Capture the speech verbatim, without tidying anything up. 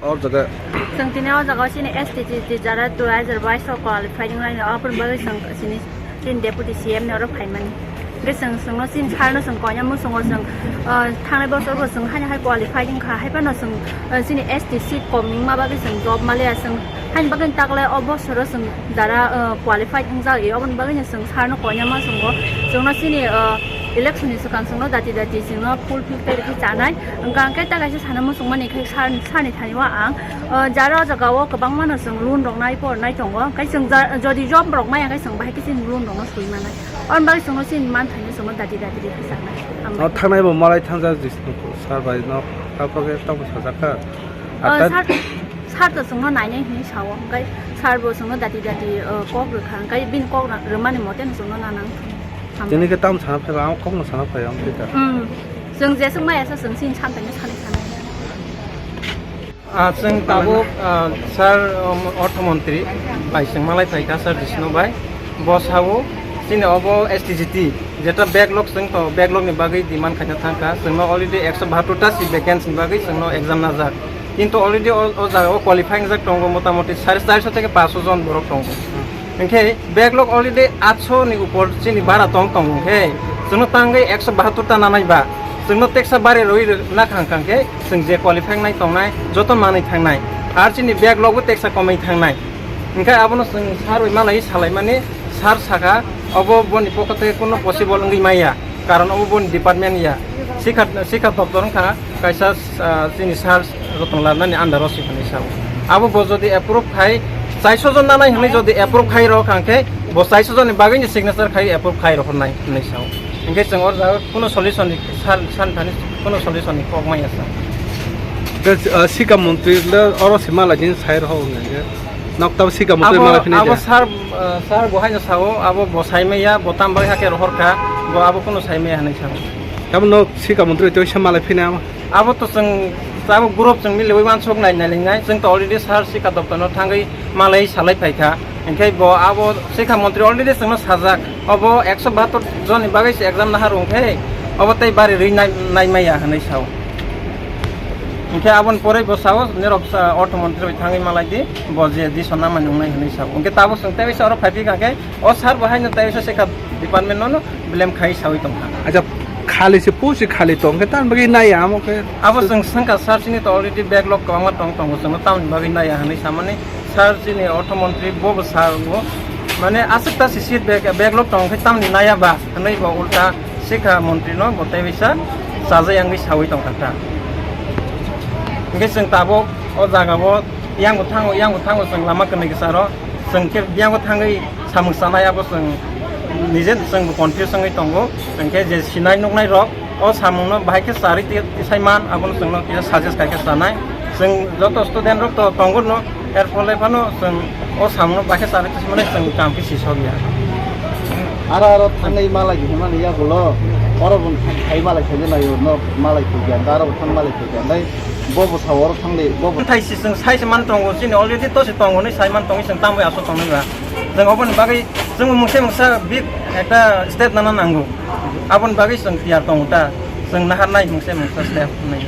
O jaga. Chwng tini o jaga o chini S T C T jara two thousand twenty-five o qualify wnglaini, aboni bagwi chwng chini, chini deputy C M ni oro phaimani. Hwnkhe chwng, chwngno chini sir no chwng koina muchungo chwng, ah, thangnai bosor bo chwng haino hai qualify wngkha, hai phano chwng, ah, chini S T C kom wngma bagwi chwng job maliya chwng. Haini bagwi taklai o bosoro chwng jara, ah, qualified wngjak, e oboni bagwino chwng sir no koina ma chwngo. Chwngno chini, ah, election ni swkang chwngno dati dati chwngno fulfill khe rwgwi chanai. Hwnkha hwnkhe ta kaisa sana muchungmani khe sir, sir ni thani o ang, ah, jara o jaga o kwbangma no chwng loan rok nai por nai tongo. Hwnkhe chwng ja-, jodi job rok maya hwnkhe chwng bahai khe chini loan rok no sui manai. Oboni bagwi chwngno chini manthai no chwngno dati dati rwgwi chanai. Hambai. O thangnai bo malai thangjak Jisnu sir bai no, abo khe tamo sajak kha. Ah, sir, sir to chwngno nainai hinwi sao, hwnkhe sir bo chwngno dati dati, uh, kok rwkha, hwnkhe bini kok rw-, rwmani mote no chwngno nanang thung. Hambai. Tini khe tamo sana phaiba, ang kokno sana phai, ang phai kha. Hmm. Chwng jeswk maya sa chwng chini samtaino sanai sanai. Ah, chwng tabuk, ah, sir, um, orthomontri bai chwng malai phai kha, sir Jisnu bai. Bo sao, chini obo S T C T, jeta backlog chwng to, backlog ni bagwi demand khaina thang kha, chwngno already ekso bahattor ta si vacancy ni bagwi chwngno exam najak. Kintu already o, o jaga o qualify wngjak tongo, motamoti sare charso theke paanch sho jon borok tongo. Hinkhe backlog already aatso ni upor chini bara tong tongo, hinkhe chwngno tangwi ekso bahattor ta nanai ba, chwngno teksa bare rwi nakha hwnkha khe chwng je qualify wngnai tongnai joto manwi thangnai, ar chini backlog bo teksa komwi thangnai. Hinkhe abono chwng sir bai malai salaimani, sir sakha, obo boni pokha theke kuno possible wngwi maya, karon obo boni department ya. Sikha, sikha doptor wngkha kaisa, ah, chini sir Ratan Lal nani under o si hwnwi sao. Abo bo jodi approve khai, chaiso jon nanai hwnwi jodi approve khai rw kha, hwnkhe bo chaiso jonni bagwini signature khai approve khai rw hwnai hwnwi sao. Hinkhe chwng o jaga kuno solution ni sir, sir thani kuno solution ni kok maya sa. Tei, ah, sikha montri le oro se malai din sai rw hwnwi. Nokta sikha montri abo, malai phini abo de. Sir, ah, sir bo haino sao, abo bo sai maya, bo tam bai hake rohor kha, bo abo kuno sai maya hwnwi sao. Tamo nok sikha montri tei se malai phini ama. Abo to chwng, abo group chwng miliwi wansuk nai nai lingnai. Chwng to already sir sikha doptor no thangwi malai salai phai kha. Hinkhe bo abo sikha montri already chwngno sajak. Obo ekso bahattor jonni bagwi se exam nahar wngkhe, obo tei bari rwi nai, nai maya hwnwi sao. Hinkhe aboni pore bo sao, nirok sa, ortho montri bai thangwi malai di, bo je dison namani wngnai hwnwi sao. Hinkhe tabuk chwng tei oro phai phi kha khe, o sir bo haino tei sikha department no, no blame khai sawi tong kha. Acha, khali se pusi khali tong khe, tamni bagwi nai amo khe. Abo chwng swngkha sir, chini to already backlog kwbangma tong tongo, chwngno tamni bagwi nai hwnwi samani. Sir, chini ortho montri bo, bo sir bo, mane, aswk ta si seat back, backlog tong khe tamni naya ba hwnwi bo ulta sikha montri no bo tei bisa chajai wngwi sawi tong kha ta. Hinkhe chwng tabuk o jaga o yang bo thango, yang bo thango, chwng lama kwnwi kisa ro chwng khe yang bo thangwi samung sanai, abo chwng nije chwng bo confuse wngwi tongo. Hinkhe je sinai nuknai rok, o samungno bahai khe charwi ti-, tisai man, abono chwngno kisa suggest khai khe chanai. Chwng joto student rok to tongo no, er phole phano chwng o samungno bahai khe charwi tisai mano chwng kam khe sisok ya. Aro aro thangnai malai hinmani yagulo, oro bo khai malai khaina naio, no malai khaiya, aro bo thang malai khaiya, dai bo bo sa oro thangnai, bo bo. Thai si chwng sai se man tongo, chini already to se tongo, ni sai man tongo, chwng tambai aso tongnai ba. Chwng oboni bagwi chwng mungsa mungsa big ekta step nana nango. Aboni bagwi chwng tiyar tongo ta. Chwng nahar nai mungsa mungsa step nai.